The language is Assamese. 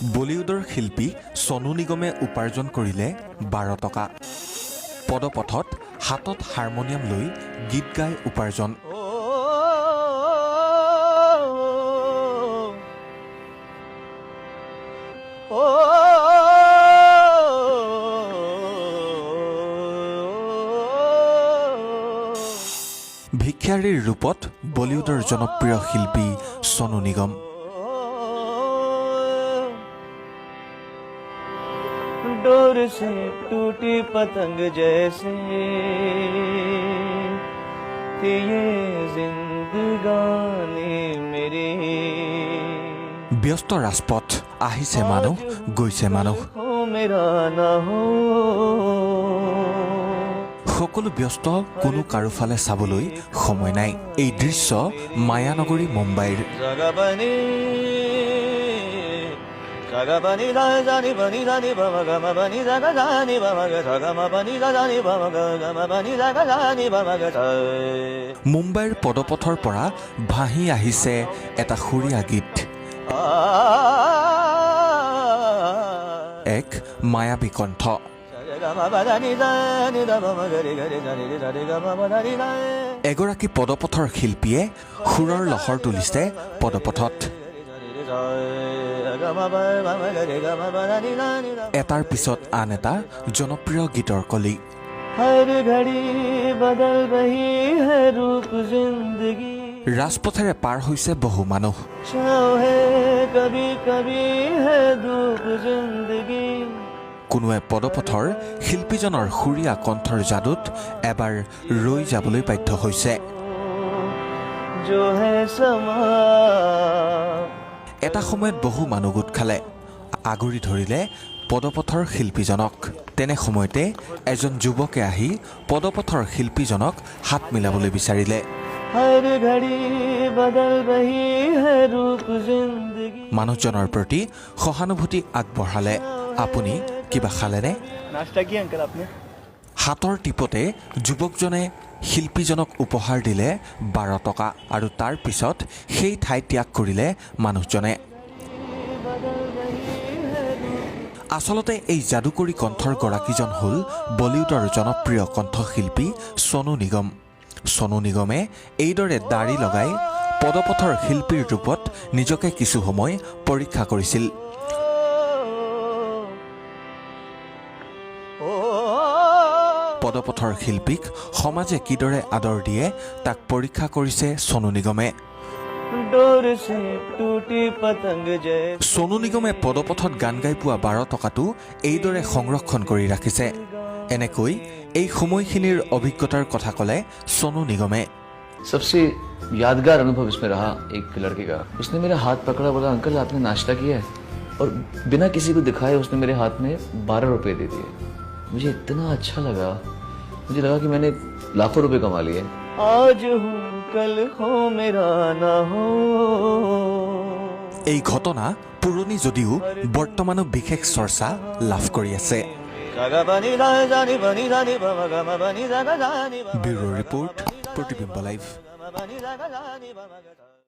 বলিউডৰ শিল্পী চনু নিগমে উপাৰ্জন কৰিলে 12 টকা। পদপথত হাতত হাৰমনিয়াম লৈ গীত গাই উপাৰ্জন। ভিক্ষাৰীৰ ৰূপত বলিউডৰ জনপ্ৰিয় শিল্পী চনু নিগম। डोर से टूटी पतंग जैसे थी ये जिंदगानी मेरी। ব্যস্ত ৰাজপথ, আহিছে মানুহ, গৈছে মানুহ। हो मेरा न हो। সকলো ব্যস্ত, কোনো কাৰো ফালে চাবলৈ সময় নাই। এই দৃশ্য মায়ানগৰী মুম্বাইৰ। जगह बनी जगह बनी जानी बनी जानी बम गम बनी जगह जानी बम ग गम बनी जानी बम ग गम बनी जगह जानी बम ग। মুম্বাইৰ পদপথৰ পৰা ভাহি আহিছে এটা সুৰীয়া গীত, এক মায়াবী কণ্ঠ। এগৰাকী পদপথৰ শিল্পীয়ে সুৰৰ লহৰ তুলিছে পদপথত। এটাৰ পিছত আন এটা জনপ্ৰিয় গীতৰ কলি। हर घड़ी बदल रही है रूप जिंदगी। ৰাজপথেৰে পাৰ হৈছে বহু মানুহ। छाँव है, कभी कभी है धूप जिंदगी। কোনোৱে পদপথৰ শিল্পীজনৰ সুৰীয়া কণ্ঠৰ যাদুত এবাৰ ৰৈ যাবলৈ বাধ্য হৈছে। जो है समा। এটা সময়ত বহু মানুহ গোট খালে, আগুৰি ধৰিলে পদপথৰ শিল্পীজনক। তেনে সময়তে এজন যুৱকে আহি পদপথৰ শিল্পীজনক হাত মিলাবলৈ বিচাৰিলে। हर घड़ी बदल रही है रूप जिंदगी। মানুহজনৰ প্ৰতি সহানুভূতি আগবঢ়ালে, "আপুনি কিবা খালেনে?" नाश्ता किया अंकल आपने? হাতৰ টিপতে যুৱকজনে শিল্পীজনক উপহাৰ দিলে 12 টকা আৰু তাৰ পিছত সেই ঠাই ত্যাগ কৰিলে মানুহজনে। আচলতে এই যাদুকৰী কণ্ঠৰ গৰাকীজন হ'ল বলিউডৰ জনপ্ৰিয় কণ্ঠশিল্পী চনু নিগম। চনু নিগমে এইদৰে দাড়ি লগাই পদপথৰ শিল্পীৰ ৰূপত নিজকে কিছু সময় পৰীক্ষা কৰিছিল। পদপথৰ শিল্পীক সমাজে কিদৰে আদৰ দিয়ে, তাক পৰীক্ষা কৰিছে চনু নিগমে। डोर से टूटी पतंग जैसे। চনু নিগমে পদপথত গান গাই পোৱা 12 টকাটো এইদৰে সংৰক্ষণ কৰি ৰাখিছে। এনেকৈ এই সময়খিনিৰ অভিজ্ঞতাৰ কথা ক'লে চনু নিগমে। सबसे यादगार अनुभव इसमें रहा एक लड़के का। उसने मेरा हाथ पकड़ा, बोला, "अंकल, आपने नाश्ता किया है?" और बिना किसी को दिखाए उसने मेरे हाथ में 12 रुपए दे दिए। मुझे इतना अच्छा लगा, मुझे लगा कि मैंने लाखों रुपए कमा लिए। आज हूँ, कल हो मेरा न हो। এই ঘটনা পুৰণি যদিও বৰ্তমানো বিশেষ চৰ্চা লাভ কৰি আছে। जगह बनी जानी बनी जानी बम गम बनी जगह जानी बम ব্যুৰ' ৰিপৰ্ট, প্ৰতিবিম্ব লাইভ। बनी जगह जानी बम।